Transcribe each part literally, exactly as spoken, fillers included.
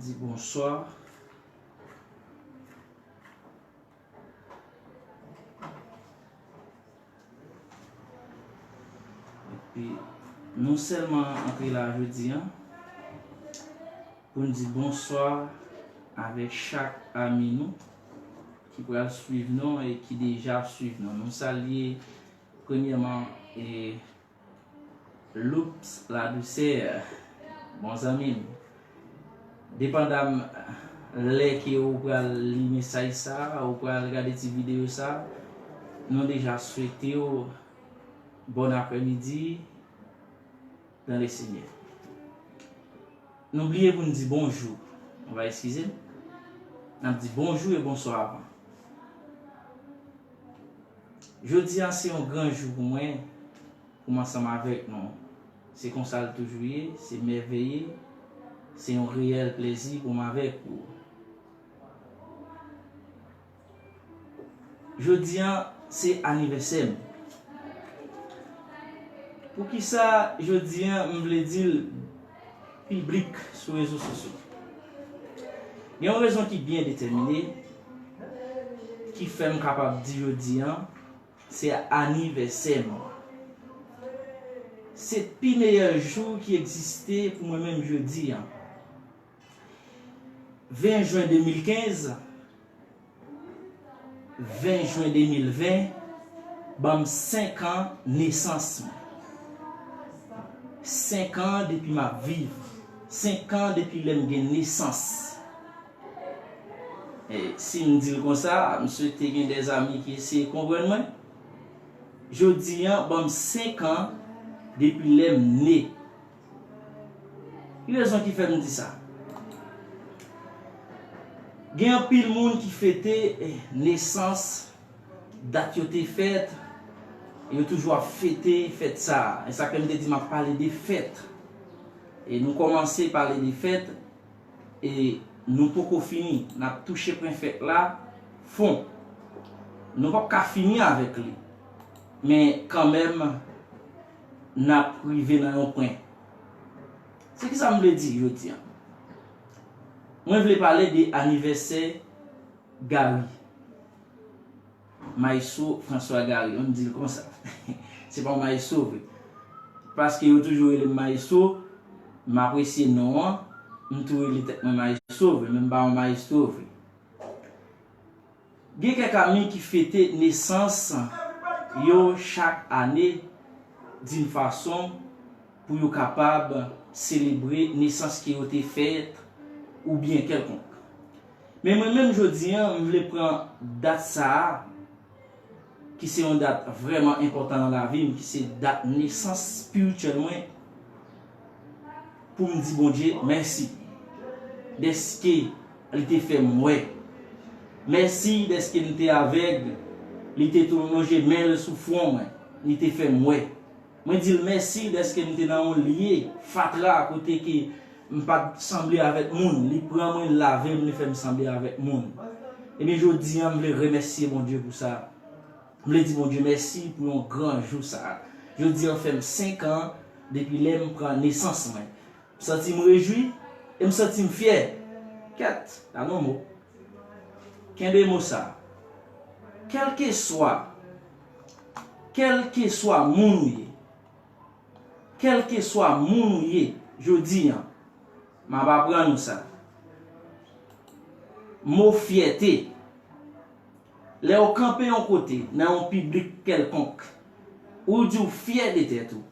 Di bonswa. Epi, nou sèlman antre la jodi a pou n di bonswa avèk chak ami nou ki pral swiv nou e ki deja ap swiv nou. Nou salye premyèman e Loups Ladouceur, bon zanmi m. Depandan lè ke ou pral li mesaj sa, ou pral gade ti videyo sa, nou deja swete w bon aprèmidi dans le Seigneur. Nou bliye pou n di bonjou. Nou va eskize m. N ap di bonjou e bonswa avan. Jodi a se yon gran jou pou mwen, pou m ansanm avèk nou. Se konsa l toujou ye, se mèveye, se yon reyèl plezi pou m avèk ou. Jodi a se anivèsè m. Poukisa jodi a m vle di l piblik sou rezo sosyo? Gen yon rezon ki byen detèmine ki fè m kapab di jodi a se anivèsè m. Se pi meyè jou ki egziste pou mwen menm jodi a. Ven jen de mil kenz, ven jen de mil ven, ban m senk an nesans mwen. Senk an depi m ap viv. Senk an depi lè m gen nesans. E si m di l konsa, m swete gen dèzami ki eseye konprann mwen. Jodi a, ban m senk an depi lè m ne. Ki rezon ki fè m di sa? Gen anpil moun ki fete, eh, nesans, dat yo te fèt, yo toujou ap fete fèt sa a. E sa k fè m te di m ap pale de fèt. E nou kòmanse pale de fèt, e nou poko fini. N ap touche pwen fèt la fon. Nou p ap ka fini avèk li. Men kanmenm, n ap rive nan yon pwen. Se kisa m vle di jodi a? Mwen vle pale de anivèsè Gary. Maestro François Gary, ann di l konsa. Se pa yon maestro vre. Paske yo toujou rele m maestro, m apresye non an, m tou rele tèt mwen maestro vre, men m pa yon maestro vre. Gen kèk ami ki fete nesans yo chak ane d'une façon pou yo kapab selebre nesans ke yo te fèt oubyen kèlkonk. Men mwen menm jodi a, m vle pran dat sa a, ki se yon dat vrèman enpòtan nan lavi m, ki se dat nesans espirityèl mwen, pou m di Bondye mèsi dèske li te fè m wè. Mèsi dèske m te avèg, li te tou lonje men l sou fwon mwen, li te fè m wè. Mwen di l mèsi dèske m te nan yon lye fatra kote ke m pa t sanble avèk moun. Li pran mwen, l lave m, li fè m sanble avèk moun. Ebyen, jodi a, m vle remèsye Bondye pou sa. M vle di Bondye mèsi pou yon gran jou sa a. Jodi a fè m senk an depi lè m pran nesans mwen. M santi m rejwi e m santi m fyè. Kèt, gade yon mo. Kenbe mo sa a. Kèlkeswa, kèlkeswa moun ou ye, kèlkeswa moun ou ye, jodi a, m ap aprann ou sa. Mo fyète. Lè w kanpe yon kote, nan yon piblik kèlkonk, ou di w fyè de tèt ou.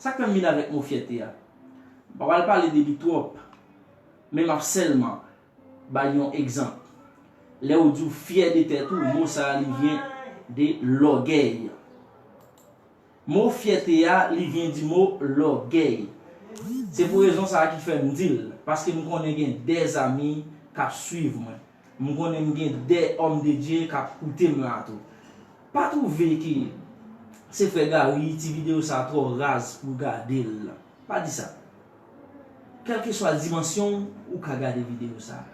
Sa k fè m vin avèk mo fyète a? M pa pral pale de li twòp, men m ap sèlman bay yon egzanp. Lè w di w fyè de tèt ou, mo sa a li vyen de lògèy. Mo fyète a, li vyen di mo lògèy. Se pou rezon sa a ki fè m di l, paske m konnen gen dèzami k ap swiv mwen. M konnen m gen dè òm de Dye k ap koute m la tou. Pa twouve ke se frè Gary, ti videyo sa a twò raz pou w gade l. Pa di sa. Kèlkeswa dimansyon w, ou ka gade videyo sa a.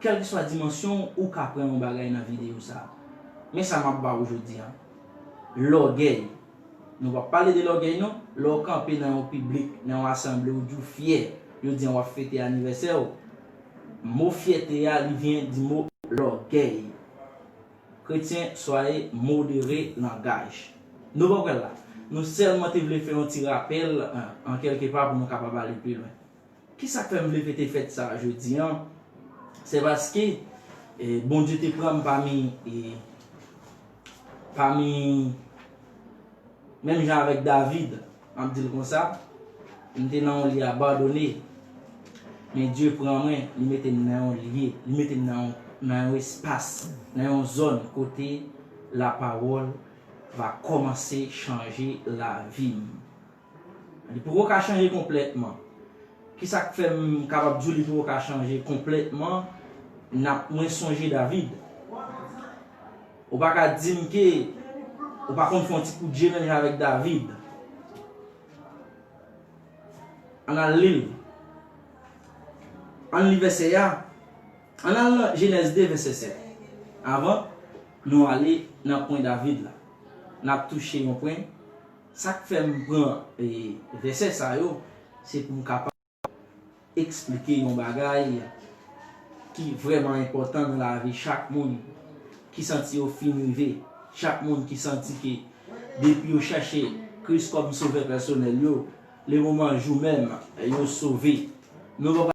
Kèlkeswa dimansyon w, ou ka pran yon bagay nan videyo sa a. Men sa m ap ba w jodi a. Lògèy. Nou p ap pale de lògèy non. Lè w kanpe nan yon piblik, nan yon asanble, ou di w fyè, yo di w ap fete anivèsè w. Mo fyète a, li vyen di mo lògèy. Kretyen, soyez modéré langage. Nou pa pral la. Nou sèlman te vle fè yon ti rapèl, an, an kèlke pa pou nou kapab ale pi lwen. Kisa k fè m vle fete fèt sa a jodi an? Se paske, e, Bondye te pran m pami, e, pami, menm jan avèk David, m ap di l konsa, m te nan yon lye abandone, men Dye pran mwen, li mete m nan yon lye, li mete m nan yon, nan yon espas, nan yon zòn kote lapawòl va kòmanse chanje lavi m. Li poko ka chanje konplètman. Kisa k fè m kapab di w li poko ka chanje konplètman? N ap, mwen sonje David. Ou pa ka di m ke ou pa konn fè yon ti kout je menm jan avèk David. Ann al li l. Ann li vèsè a. Ann al nan Jenèz de vèsè sèt. Avan nou ale nan pwen David la. N ap touche yon pwen. Sa k fè m pran, e, vèsè sa yo, se pou m kapab eksplike yon bagay ki vrèman enpòtan nan lavi chak moun ki santi yo fin rive, chak moun ki santi ke depi yo chèche Kris kòm sovè pèsonèl yo, le moman jou menm, yo sove. Nou pa